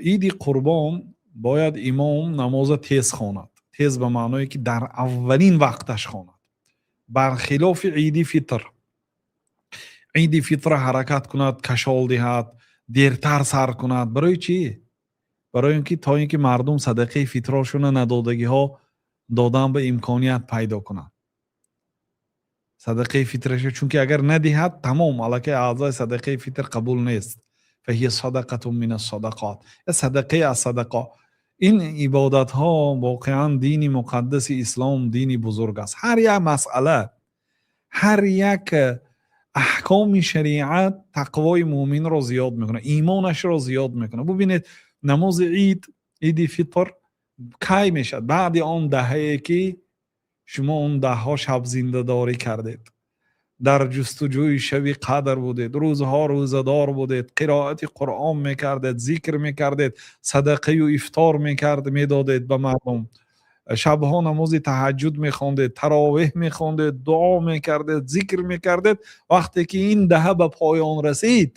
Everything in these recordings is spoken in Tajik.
Иди Қурбон бояд имом намоза тез хонад. Тез ба маъное, ки дар аввалин вақташ хонад, бархилофи Иди Фитр. Иди Фитра ҳаракат кунад, кашол диҳад, дертар сар кунад. Барои чӣ? Барои он ки то ин ки мардум садақаи фитрошуна надодагиҳо додан ба имконият пайдо кунанд садақаи фитраша, чунки агар надиҳад, тамом, аллакай аъзои садақаи фитр қабул нест. فهي صدقة من الصدقات, садақаи аз садақа. Ин ибодатҳо, воқеан, дини муқаддаси ислом дини бузург аст. Ҳар як масъала, ҳар як аҳкоми шариат тақвои муъминро зиёд мекунад, имонашро зиёд мекунад. Бубинед, намози ид, Иди Фитр кай мешавад? Баъди он даҳае, ки шумо он даҳҳо шаб зиндадорӣ кардед, дар ҷустуҷӯи шаби қадр будед, рӯзҳо рӯзадор будед, қироати Қуръон мекардед, зикр мекардед, садақаю ифтор мекард, медодед ба мардум, шабҳо намози таҳаҷҷуд мехондед, таровеҳ мехондед, дуо мекардед, зикр мекардед. Вақте ки ин даҳа ба поён расид,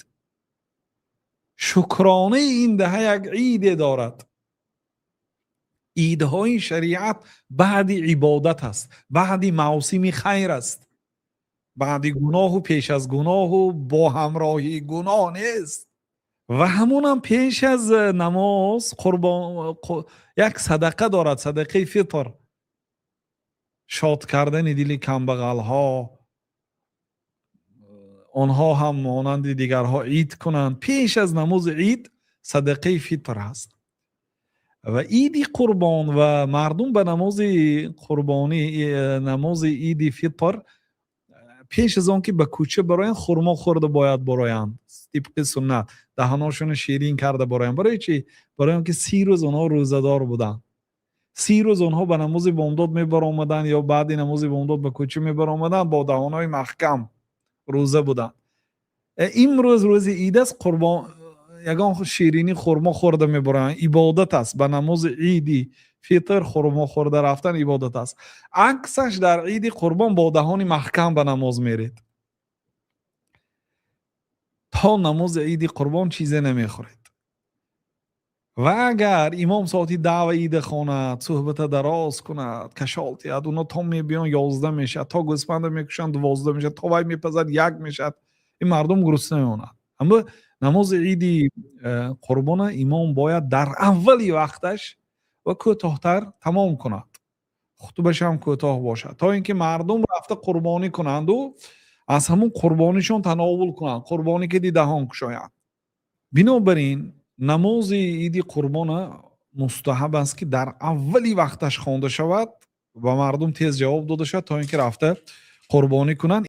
шукронаи ин даҳа як иде дорад. Идҳои шариат баъди ибодат аст, баъди мавсими хайр аст, баъди гуноҳу пеш аз гуноҳу бо ҳамроҳии гуноҳ нест. Ва ҳамонам пеш аз намоз қурбон як садақа дорад, садақаи фитр, шод кардани дили камбағалҳо, онҳо ҳам монанди дигарҳо ид кунанд. Пеш аз намози ид садақаи фитр ҳаст ва Иди Қурбон. Ва мардум ба намози қурбонӣ, намози Иди Фитр, пеш аз он ки ба кӯча бароянд, хурмо хӯрда бояд бароянд, тибқи суннат даҳаношонро ширин карда бароянд. Барои чӣ? Барои он ки 30 рӯз онҳо рӯзадор буданд. 30 рӯз онҳо ба намози бомдод мебаромаданд ё баъди намози бомдод ба кӯча мебаромаданд, бо даҳонҳои маҳкам рӯза буданд. Имрӯз рӯзи ид аст, қурбон, ягон ширинӣ, хурмо хӯрда мебароянд, ибодат аст. Ба намози Иди Фитр хурмо хӯрда рафтан ибодат аст. Аксаш, дар Иди Қурбон бо даҳони маҳкам ба намоз меред, то намози Иди Қурбон чизе намехӯред. Ва агар имом соати 10 ида хонад, суҳбата дароз кунад, кашол диҳад, оно то мебиён, 11 мешавад, то гӯспанда мекушанд, 12 мешавад, то вай мепазад, 1 мешавад, ин мардум гурусна мемонад. Аммо намози Иди Қурбона имом бояд дар аввали вақташ ва кӯтоҳтар тамом кунад, хутбашам кӯтоҳ бошад, то ин ки мардум рафта қурбонӣ кунанду аз ҳамун қурбонишон тановул кунанд, қурбонӣ ки даҳон кушоянд. Бинобар ин намози Иди Қурбона мустаҳаб аст, ки дар аввали вақташ хонда шавад ва мардум тез ҷавоб дода шавад, то ин ки рафта қурбонӣ кунанд.